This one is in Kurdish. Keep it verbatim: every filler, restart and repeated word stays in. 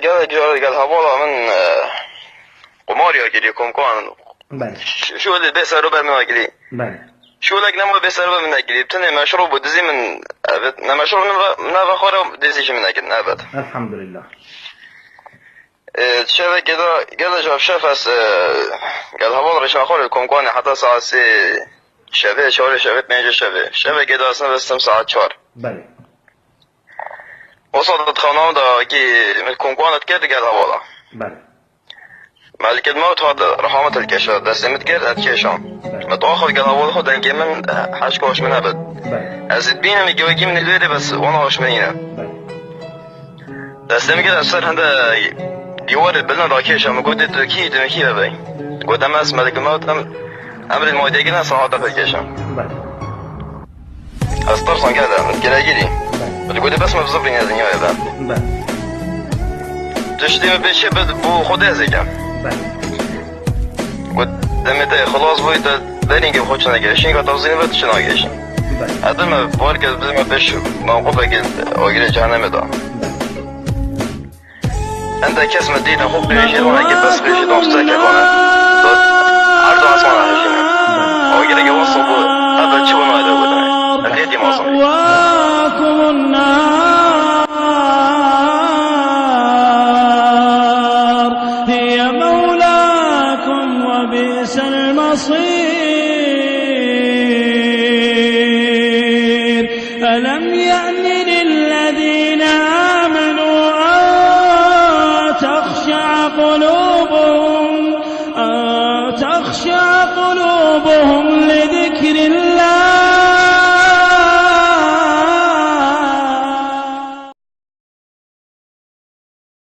Gelek caran gel hevala min, e, qumarî ya kirî, komkan. Belê. Ş-, şolê bê ser û ber min ya kirî. Belê. Şolek nema bê ser û ber min ya kirî. Tenê meşrob û dizî min, evet, ne meşrob ne ve, ne ve xwe re dizî jî min ya kirî, evet. Elhamdülillah. E, şevekê de gel cav şef ez, e, gel heval rêşan xwe re komkanê heta saet sê şevê, çarê şevê, pêncê şevê. Şevekê de ez nivestim saet çar. Belê. O saet dixewnam da ki min komkan dikir digel hevala. Belê. Melikê me hat rehamet dikeşa, destê min dikir, ez dikeşam. Belê. Me tu axir gel heval xwe dengê min, e, heş koş min nebit. Belê. Ez ê dibînim ki wekî min ê dê bes wana hoş min nîne. Belê. Destê min kir ez ser hende dîwarê bilin rakêşa, min got, "Dê tu kî, tu min kî vebey?" Got, "Em ez Melikê me em emrê maydê girin, ez saete pêkêşim." Belê. Ez tirsan gelek, giregirî. Belê. Min got, "Bes me bizibrîne dinyayê de." Belê. Tiştê min pê çi bid, bû Xwedê ez êkem. Belê. Got, "Demê te xilas bûyî, te derîngê xwe çi negêşîn, ka tavzînê ve tu çi nagêşîn." Belê. Edir me bar kez bi me pêş mewqifekê agirê cehennemê da. Belê. Ende kes me dîtin xwe pêşî wana ki bes pêşî dan steke wana. Her zaman sana hejine. Agireke wasa bu, hebe çi wana de bu. Hediye dî mazan.